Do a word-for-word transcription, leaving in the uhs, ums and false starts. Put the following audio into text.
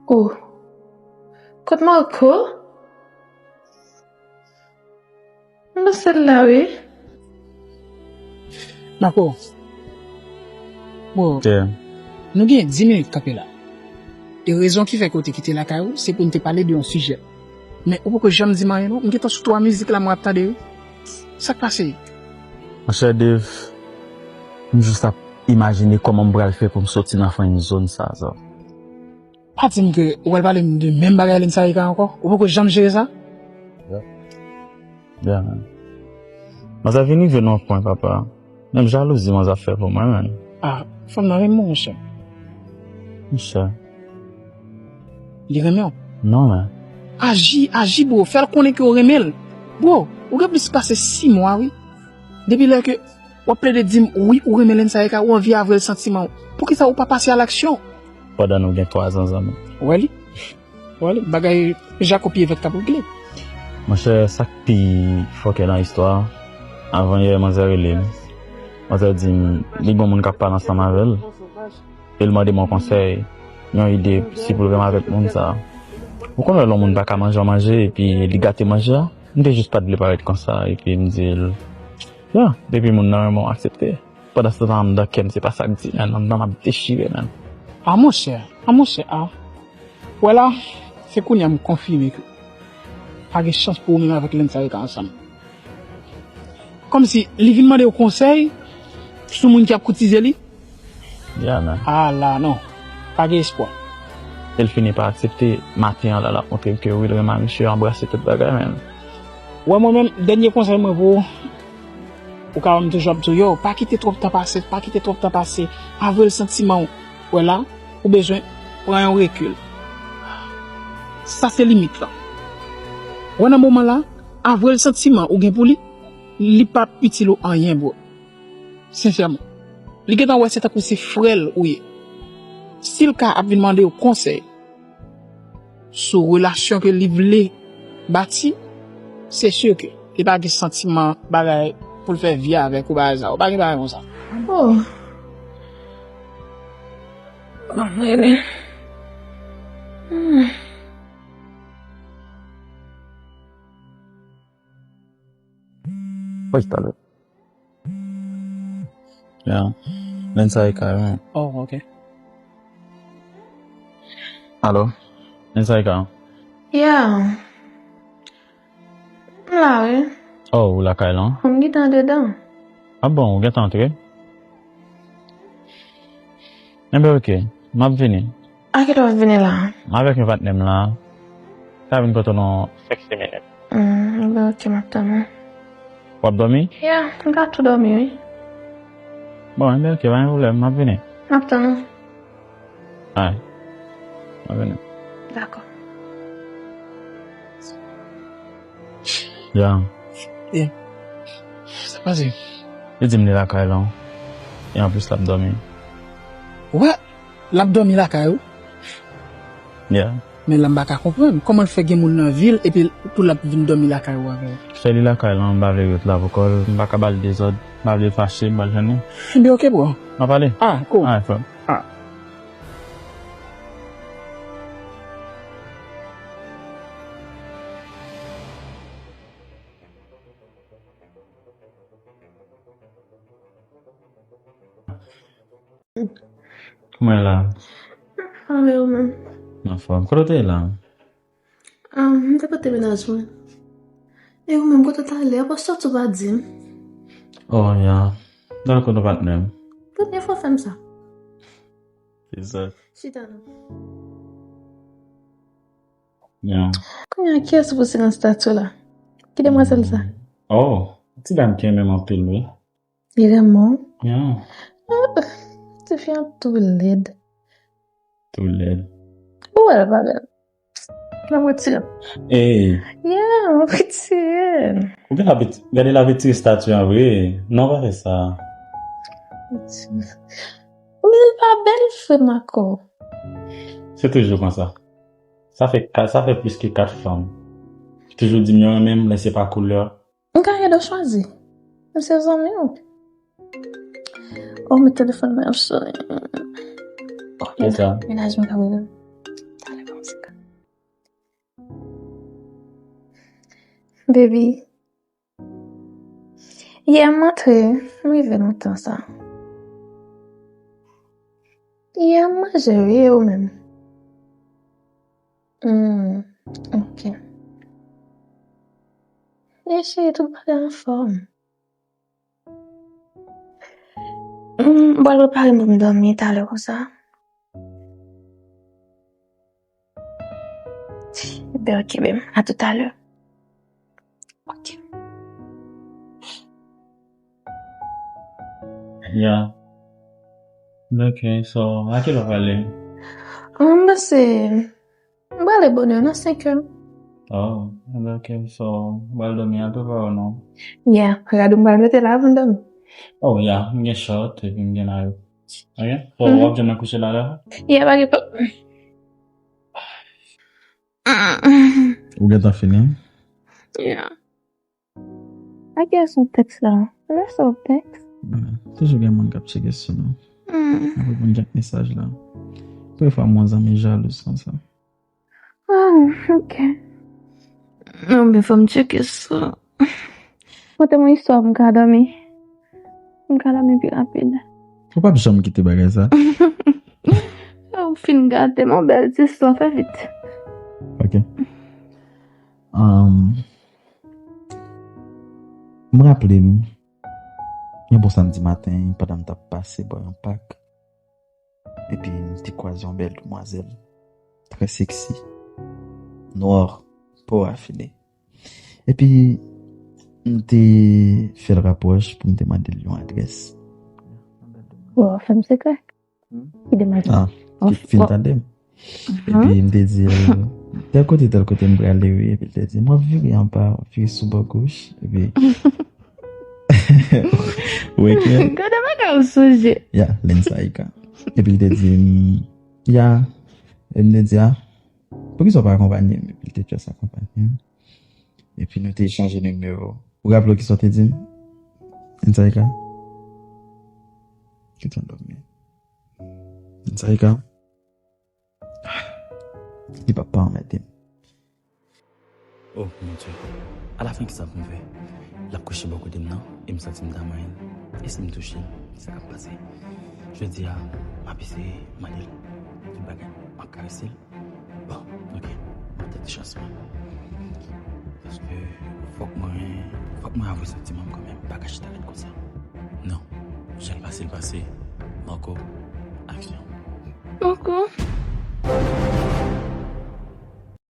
Oh. Kot Marco? M nan sèl la, wi. Marco. Bon, nou gen dis minit kanpe la. E rezon ki fè ke w te kite lakay ou, se pou n te pale de yon sijè. Men ou poko janm di m anyen non. M gentan sou twa mizik la mwen ap tande wi. Sa k pase? Monchè Dave, m jis ap imajine kòman m pral fè pou m soti nan friendzone sa, sa. Pa di m ke ou pral pale m de menm bagay Lensarika ankò. Ou poko janm jere sa? Yeah. Yeah, man. Manzè vin rive nan yon pwen, papa. Menm jalouzi manzè ap fè pou mwen, man. Ah, fanm nan renmen w, monchè. Monchè. Li renmen w? Non, man. Aji, aji, bro. Fè l konnen ke w renmen l. Bro, ou gen plis pase sis mwa, wi. Depi lè ke w ap plede di m, wi, ou renmen Lensarika, ou anvi avwe l santiman w. Poukisa ou pa pase a laksyon? Pandan nou gen twa zan zanmi. Ou wè li? Wè li, bagay Jako pye vèt k ap regle. Monchè, sa k pi fòkè nan istwa a, avan yè, manzè rele m. Manzè di m, li gen yon moun k ap pale ansanm avè l. E l mande m yon konsèy, yon ide, si pou l renmen avèk moun sa a. Ou konn wè lè yon moun pa ka manje yon manje, epi li gate manje a? M te jis pa t vle parèt konsa, epi m di l, ya, depi moun nan renmen w, aksepte. Pandan se tan anndan kè m, se pa sa k di, men anndan m ap dechire, men. A monchè, a monchè, a. Wè la, se kounye a m konfime ke pa gen chans pou ou menm avèk Lensarika ansanm. Kòmsi li vin mande w konsèy sou moun ki ap koutize li? Ya, men. A la, non. Pa gen espwa. E l fini pa aksepte maten an la, l ap montre m ke wi, l renmen misye, anbrase tout bagay, men. Wè mwen menm, dènye konsèy mwen pou ou, ou ka wè m toujou ap di w, yo, pa kite twòp tan pase, pa kite twòp tan pase, avwe l santiman w. Wè la, ou bezwen pran yon rekil. Sa se limit lan. Wè nan moman la, avwe l santiman ou gen pou li, li p ap itil ou anyen, bro. Sensèman. Li gentan wè se tankou se frè l ou ye. Si l ka ap vin mande w konsèy sou relasyon ke li vle bati, se si ke li pa gen santiman bagay pou l fè vi avèk ou bagay sa. Ou pa gen bagay konsa. Oh. Ban m rele. Hmm. Wè talè. Ya. Lensarika, wi. Oh, ok. Alo? Lensarika? Ya. M la, wi. Oh, ou lakay lan? M gentan andedan. Ah bon, ou gentan antre? Enben, ok. M ap vini. A kilè w ap vini la? M avèk yon patnè m la. Sa vin kote w nan senk, sis minit. Hmm, enben, ok, m ap tann ou. W ap dòmi? Ya, m ka tou dòmi, wi. Bon, enben, ok, pa gen pwoblèm, m ap vini. M ap tann ou. Ay. M ap vini. Dakò. Ya. Yeah. Sa pase? Li di m li lakay lan. E anplis l ap dòmi. What? L ap dòmi lakay ou? Yeah. Men la m pa ka konprann. Kòman l fè gen moun nan vil epi tou l ap vin dòmi lakay ou avè l? Fè li lakay lan, m pa vle ret la pou kò l, m pa ka ba l dezòd, m pa vle l fache, m pa l jwenn li. Ebyen ok bro. M ap ale. Ah, cool. Alright, frè m. Ah. Kòman w ye la? Anfòm, ou menm? M anfòm. Kote w te ye la? Ah, m te kote mennaj mwen. E ou menm, kote w t ale? Apa w sòti ou pa di m? Oh, ya. Dakò, nou patnè m. Premye fwa w fè m sa. Se sa. Chita non. Ya. Kounye a, kiyès ou poste nan estati w la? Ki demwazèl sa? Oh, ti dam ki renmen m anpil, wi. Li renmen w? Ya. Ah, ti fi an tou lèd. Tou lèd. Ou wè l pa bèl. Nan m retire l. Ey. Ya, m retire l. Ou gen abit-, gade l ap retire estati an vre. Non, pa fè sa. Men l pa bèl, frè m, ankò. Se toujou konsa. Sa fè ka-, sa fè plis ke kat fanm ki toujou di m yo renmen m, lè se pa koulè. M ka ede w chwazi. M se zanmi w. Oh, men telefòn mwen ap sonnen. Oh, kisa? Mennaj mwen ka rele m. Talè, ban m Baby, yè m antre, m rive lontan sa. Yè m manje wi, e ou menm? Hmm, ok. E cheri, tout bagay anfòm. Hmm, m pral prepare m pou m dòmi talè konsa. Ebyen, ok, babe. A tout à l'heure. Ok. Ya. Donk, so, a kilè w prale? M panse, m prale bonè nan senkè. Oh, donk, so, m pral dòmi a tout à l'heure, non? Ya, rad ou m pral mete la avan m dòmi. Oh, ya, m gen short, epi m gen layo. Ok? So, w ap janm nan kouche la, la? Ya, pa gen pwoblèm. Ou gentan fini? Ya. A kiyès ou tèks la? Lè sa w tèks? Toujou gen moun k ap tcheke sou nou. Apre moun k ap mesaj la. Premye fwa m wè zanmi jalouz konsa. Ah, ok. Non, men fò m tcheke sa. Konte m yon istwa pou m ka dòmi. M ka dòmi pi rapid. Ou p ap janm kite bagay sa. Ou fin gate m, yon bèl ti istwa, fè vit. Ok. Um, m raple m, yon bon samdi maten, pandan m t ap pase bò yon pak, epi m te kwaze yon bèl demwazèl, trè seksi, nwa, po rafine. Epi, m te fè l rapwòch pou m te mande l yon adrès. Bon, fè m sekrè. Ki demwazèl? Ah, ki fin tande m. Epi, m te di l, tèl kote, tèl kote m prale, wi. Epi, l te di, m ap vire anba, w ap vire sou bò goch. Epi, ou wè ke gade bagay ou sonje. Ya, Lensaika. Epi, l te di m, ya. Epi, m te di, a, poukisa w pa akonpanye m? Epi, l te just akonpanye m. Epi, nou te echanje nimewo. Ou raple w kisa w te di m? Lensaika? Kite m dòmi. Lensaika? Li p ap pa anmède m. Oh, mon Dieu. Alafen, kisa pou m fè? L ap kouche bò kote m nan, e m santi m ta manyen l. E si m touche l, sa k ap pase? Jodi a, m ap eseye mande l tout bagay. M ap karese l. Bon, ok. M ap tante chans mwen. Paske fòk mwen, fòk mwen avwe santiman m kanmenm. M pa ka chita ret konsa. Non. Jan l pase, l pase. Marco, aksyon. Marco.